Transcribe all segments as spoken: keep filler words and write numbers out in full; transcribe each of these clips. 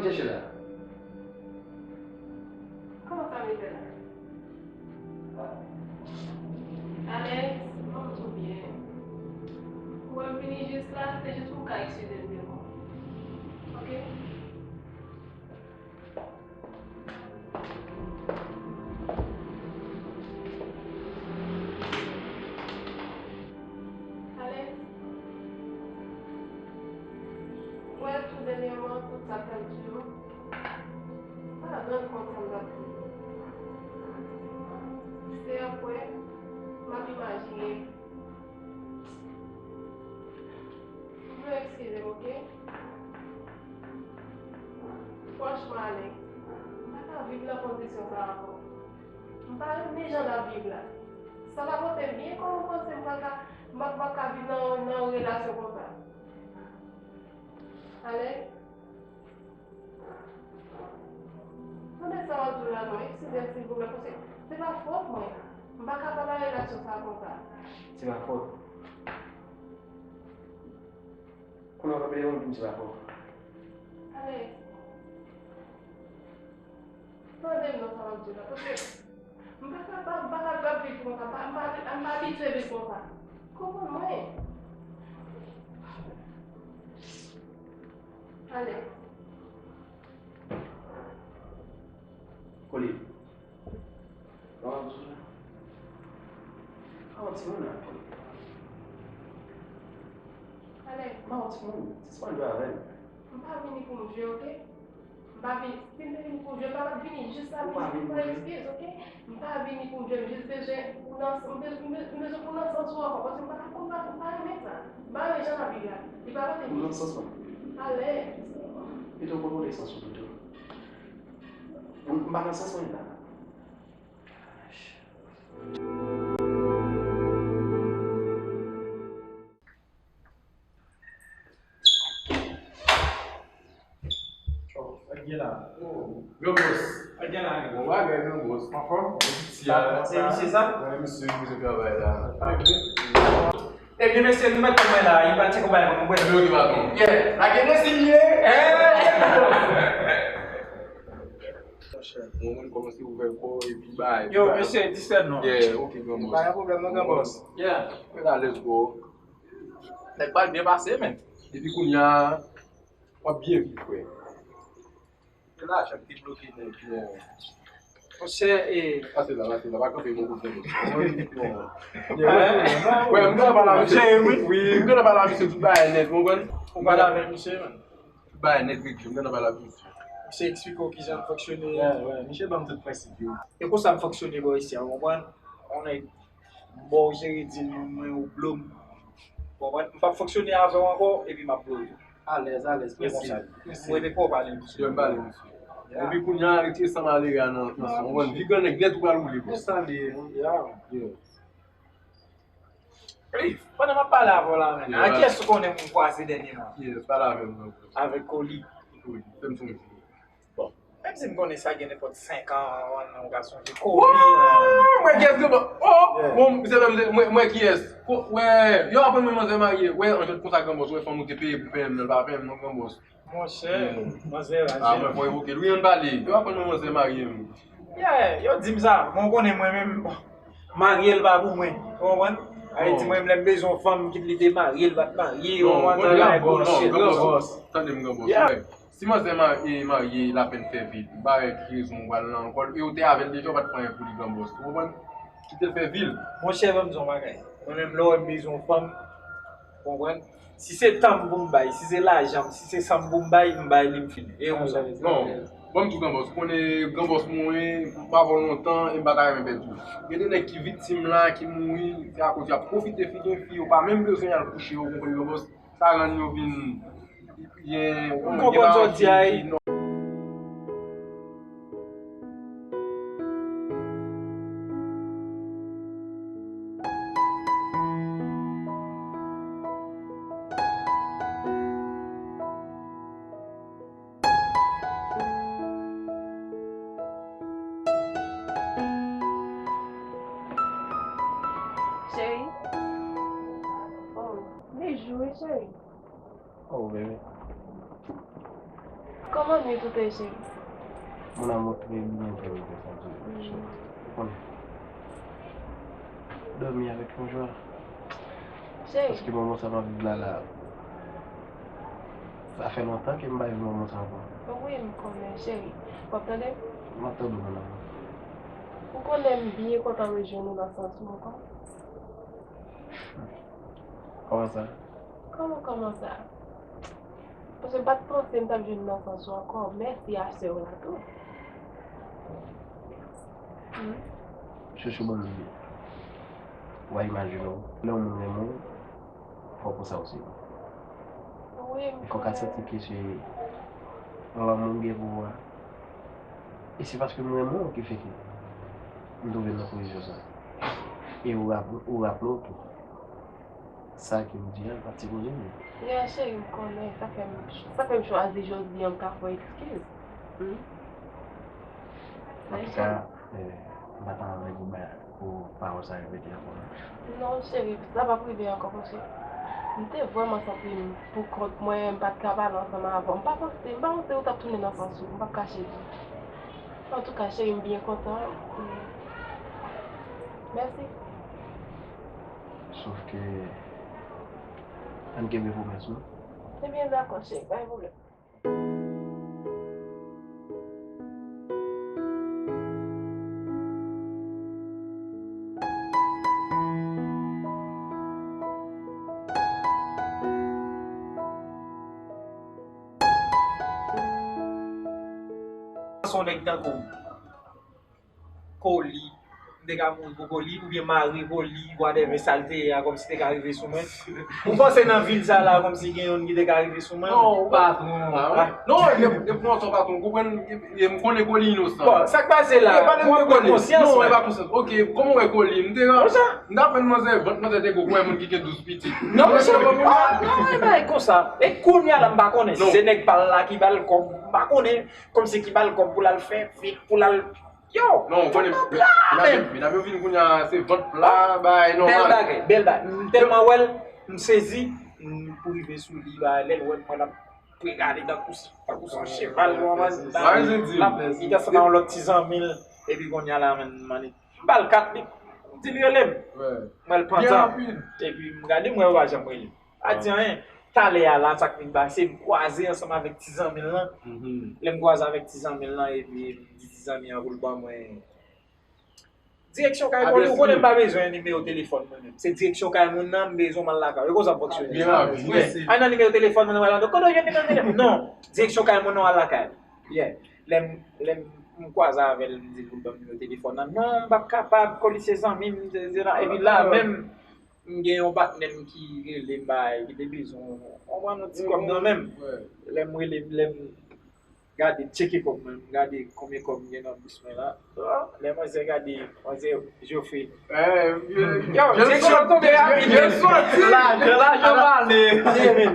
Chèche la. Kòman sa rive la? Alex, mwen tou byen. Pou m vini jis la, se jis pou m ka eskize m devan w. Oke? Alex, mwen tou dènyèman, tout sa k ap di yo, m pa rann kont sa m t ap di. Se apre, m ap imajine. Ou dwe eskize m, oke? Franchman, Alex, m pa ka viv nan kondisyon sa a ankò. M pa renmen jan n ap viv la. Sa pa pote m byen, kòman w panse m pral ka, m ap, m ap ka viv nan, nan yon relasyon konsa? Alex? Tande sa w ap di w la non, eskize m silvouplè, paske se pa fòt mwen. M pa ka pa nan relasyon sa konsa. Se pa fòt. Kounye a w ap rele mwen pou m di se pa fòt. Alex, tande m non sa w ap di w la, paske m pa ka, pa, m pa ka ap viv konsa, m pa, m pa, m pa abitye viv konsa. Konprann mwen. Alex. Kole. Bon, m pa yon timoun la, Kole. Alex. M pa yon timoun. Sispann jwe avè m. M pa vini pou m jwe, oke? M pa vini, si m te vin pou jwe, m pa t ap vini jis la, m pa vin pou jwe. Eskiz, oke? M pa vini pou m jwe, m jis bezwen ou nan, m bez-, m bez-, m bezwen pou w nan sans ou ankò, paske m pa ka, m pa, m pa renmen sa. M pa renmen jan n ap viv la. Li pa pote m. Ou nan sans mwen? Alèz. Pito kontwole sans ou pito. M, m pa nan sans mwen la. Sa k gen la? Gran bòs. Sa k gen la? Bon bagay, gran bòs. Anfòm? Ti a. Se misye sa? Wi, misye, misye travay la. Ebyen, mesye, nou mèt konprann la, li pa tcheke bay mwen, mwen. Yo, ki patwon. Yeah, lage nou si ye. Eh! Monchè, yon moun kòmanse ouvè kò epi bay. Yo, mesye, distrè nou. Yeah, ok, gran bòs. Pa gen pwoblèm, non, gran bòs. Yeah. Mwen la, let's go. Nèg pa byen pase, men. Epi kounye a, w ap byen viv, frè. Lajan debloke nèg yo. Monchè, e. Pase la, pase la, pa kanpe, mon kote. Wè, m gentan pale avè misye. Wi, m gentan pale avè misye, tout bagay nèt, ou konprann? Ou pale avè misye, man. Tout bagay nèt, wi, m gentan pale avè misye. Misye eksplike w kijan l fonksyone. Wè, wè, misye ban m tout prensip yo. E konsa m fonksyone bò isi a, ou konprann? On nèg M ba w jere dil mwen, mwen ou blo m. Konprann? M p ap fonksyone avè w ankò, epi m ap blo w tou. Alèz, alèz, prensip. Mwen te fè w pale, mesye. Yo, m pale, mesye. Epi kounye a, retire san malere a nan, nan san. Ou konprann? Vi grannèg nèt ou pral woule, bro. Mwen salye, ya. Ey, pandan m ap pale avè w la, men, a kiyès ou konnen m kwaze dènyèman? Yes, pale avè m, non. Avèk Koli. Koli, fè m sonje. Bon, menm si m konnen sa gen nenpòt senk an, ou ka sonje Kobe. Mwen kiyès, Kobe? Oh! Bon, se menm, mwen, mwen kiyès? Wè, yo aprann mwen manzè marye. Wè, an jwèt konsa, gran bòs, wè, fanm ou te peye pou penyen m nan, l pa penyen m non, gran bòs. Monchè, manzè a, ah, mwen fò evoke l wi, ann pale. Yo aprann mwen manzè marye m. Yeah, yo di m sa, men w konnen mwen menm, marye l pa pou mwen, ou konprann? Ayiti, mwen menm, lè m bezwen yon fanm, kit li te marye, l pa t marye, ou konprann? Sa bagay bullshit, gran bòs. Tande m, gran bòs, wè. Si manzè ma-, e, marye, l apèn fè vi l, m pa wè ki rezon w pral nan ankò l. E w te avè l deja, w pa t fè anyen pou li, gran bòs. Ou konprann? Kite l fè vi l. Monchè, ban m di w yon bagay. Mwen menm, lè w wè m bezwen yon fanm, ou konprann? Si se tan m pou m bay, si se lajan m, si se san m pou m bay, m bay li, m fini. E konsa. Non, ban m di w, gran bòs. Ou konnen gran bòs mwen ye, m pa ba w lontan, e m pa ta renmen pèdi w. Gen de nèg ki viktim la, ki mouri, se akoz y ap pwofite fi gen fi, yo pa menm bezwen y al kouche, ou konprann, gran bòs? Sa rann yo vin, gen, ou konprann sa w di a, e? Cheri. Oh, li jou wi, cheri. Oh, bebe. Kòman nwit ou te, cheri? Mon amour, très bien, très bien, très bien. Ou konnen. Dòmi avèk yon jwa. Cheri. Paske moman sa m ap viv la la. Sa fè lontan ke m pa viv moman sa ankò. Wi, m konnen, cheri. W ap tande m? M ap tande w, mon amour. Ou konnen m byen kontan rejwenn ou nan sans ou ankò. Kòman sa? Kòman, kòman sa? Paske m pa t panse m t ap jwenn nan sans ou ankò. Mèsi a sè w la tou. Hmm. Chouchou, bon, w a imajine w. Lè yon moun renmen w, fò w konsa osi. Wi, m konnen. E fò w ka santi ke se lanmou w gen pou ou a. E se paske m renmen w ki fè ke m twouve m nan pozisyon sa. E ou rap-, ou raple w tou. Sa ke m di a, l pa t sipoze vini. Ya, cheri, m konnen. Sa fè m, sa fè m chwazi jodi a, m ka fè w ekskiz. Hmm? Antouka, eh, m pa t anvi pou ba, pou pawòl sa repete ankò, non. Non, cheri, sa p ap rive ankò, paske m te vrèman santi m pou kont mwen, m pa t ka pale ansanm avè w. M pa panse, m pa panse ou t ap tounen nan sans ou, m p ap kache l. Antouka, cheri, m byen kontan. Mèsi. Sof ke, ann kenbe pwomès nou. Ebyen, dakò, cheri, pa gen pwoblèm. Se yon nèg tankou m. Koli, m te ka mouri pou Koli, oubyen mari Koli, whatever sa l te ye a, kòmsi te ka rive sou mwen. Ou panse nan vil sa la, kòmsi gen youn ki te ka rive sou mwen? Non, patwon. Ah, non, e, e, non, se patwon, konprann, e, e, m konnen Koli inosan. Bon, sa k pase la? Mwen pran konsyans, non, e pa konsyans. Ok, kòman w wè Koli? M te, m t ap fè manzè, vant manzè te gwo, kòm moun ki gen douz pitit. Non, monchè, ah, non, e bay konsa. E kounye a la, m pa konnen si se nèg pa l la ki ba l kòb, m pa konnen, kòmsi ki ba l kòb pou l al fè fik, pou l al Yo, non, ou konnen, medam yo, medam yo vin kounye a, se vant pla, bay, nòmal. Bèl bagay, bèl bagay. M tèlman wè l, m sezi, m pou rive sou li, bay, lè l wè m, mwen l ap regade tankou, tankou se yon cheval, konprann? L ap, li t ansanm ak yon lòt ti zanmi l, epi kounye a la, man, man, m ba l kat, li di l rele m. Mwen l pantan. Epi m gade, m wè yo pa janm rele m. Pa di anyen. Talè a la, sa k vin pase, m kwaze ansanm avèk ti zanmi l lan. Lè m kwaze avèk ti zanmi l lan, epi m di ti zanmi an pou l ban mwen direksyon kay moun. Ou konnen m pa bezwen nimewo telefòn mwen menm. Se direksyon kay moun nan m bezwen, m al lakay ou. E konsa m fonksyone. Al nan nimewo telefòn mwen, al nan, kote w jwenn nimewo telefòn? Non, direksyon kay moun nan, al lakay li. Yeah. Lè m, lè m, m kwaze avè l, m di l pou l ban m nimewo telefòn nan. Non, m p ap kapab, Koli se zanmi m, epi la menm, m gen yon patnè m ki rele m, bay, ki te bezwen yon, yon ti kòb nan men m. Lè m rele, lè m gade, m tcheke kòb mwen, m gade konbyen kòb m gen nan bous mwen la. Lè manzè gade, manzè Jofre. Yo, direksyon tonbe rapid, men. Lajan, lajan pale.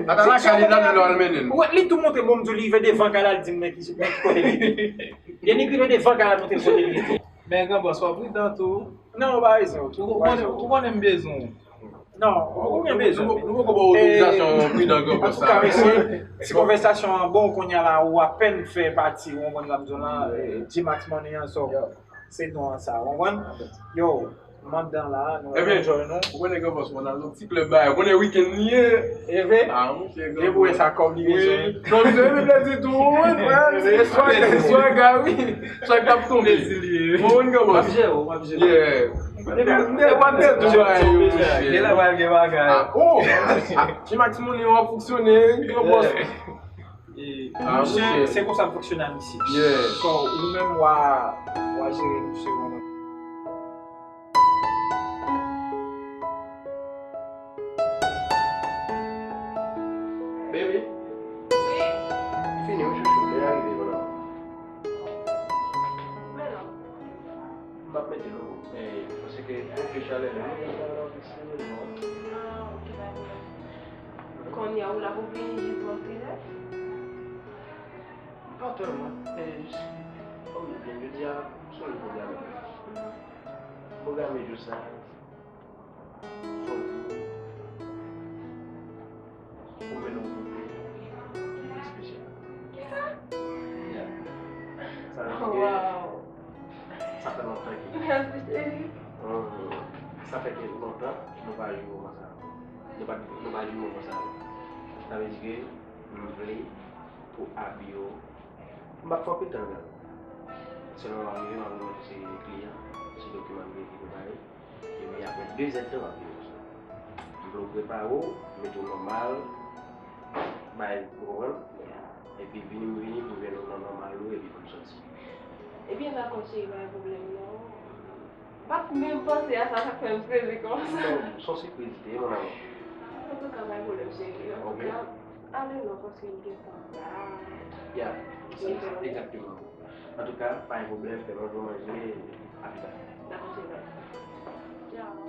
Ata lakay li, la, li al mennen. Li tou monte, bon, m di w, li rive devan kay la, l di m, men ki, men ki kote li ye. Lè li rive devan kay la, montre l kote li ye. Men gran bòs, fò w pridan tou. Non, ou pa bezwen. Ou konnen, ou konnen m bezwen w. Non, ou byen bezwen. Nou, nou poko ba w otorizasyon pridan gran bòs sa. Antouka, mesye, ti konvèsasyon an bon, kounye a la, ou apèn fè pati, ou konprann sa m di w lan, eh, G-Max Money an, so, se non an sa, ou konprann? Yo, m anndan la, nou enjoy nou. Ou konnen gran bòs, mwen al nan ti klèb bagay, ou konnen wikenn li ye. E vre? Ah, monchè, gran bòs. Depi w wè sa kòb li bezwen. Non, misye renmen plezi tou, wi, frè, se swaga, se swaga, wi. Sa k ap tonbe. Mezilye. Bon, moun gen w ap jere, w ap jere. Yeah. Depi, depi w ap jere tou bagay yo, monchè. Gen lè pral gen bagay. Ah, oh! Ah, G-Max Money yo ap fonksyone, gen bòs. Ah, monchè, se konsa m fonksyone a misye. Yeah. So, ou menm w a, w a jere misye kòman? Baby. Wi. Fini, wi, chouchou. Deja rive, mwen la. Men non. M ap mete l, men, paske anpil chalè la. Ah, ok, pa gen pwoblèm. Kounye a, ou la pou vini jis nan trèz è? Pa tèlman, men jis, kòm m vin jodi a, m sonje jodi a menm. Pwograme jou sa a. Fò w di w, ou mennen yon kote ki espesyal. Kisa? Kontan, nou pa jwe moman sa ankò. Nou pa, nou pa jwe moman sa ankò. Sa vle di ke m vle pou abi yo. M p ap fè anpil tan avè l. Sèlman m ap rive, m ap remèt ou se kliyan, se dokiman m gen ki prepare. Epi apre de zèdtan, m ap vini konsa. M vle w prepare w, mete w nòmal, bay, ou konprann? Epi vini, m vini pou jwenn ou nan nòmal ou, epi pou n sòti. Ebyen, dakò, cheri, pa gen pwoblèm, non. M pa t menm panse a sa, sa k fè m sezi konsa. Non, se yon sipriz li te ye, mon amour. Antouka, pa gen pwoblèm, cheri. Antouka, ale non, paske m gen tan la. Ya, se sa, egzakteman. Antouka, pa gen pwoblèm, fè manje, manje, a pita. Dakò, cheri, bye. Ciao.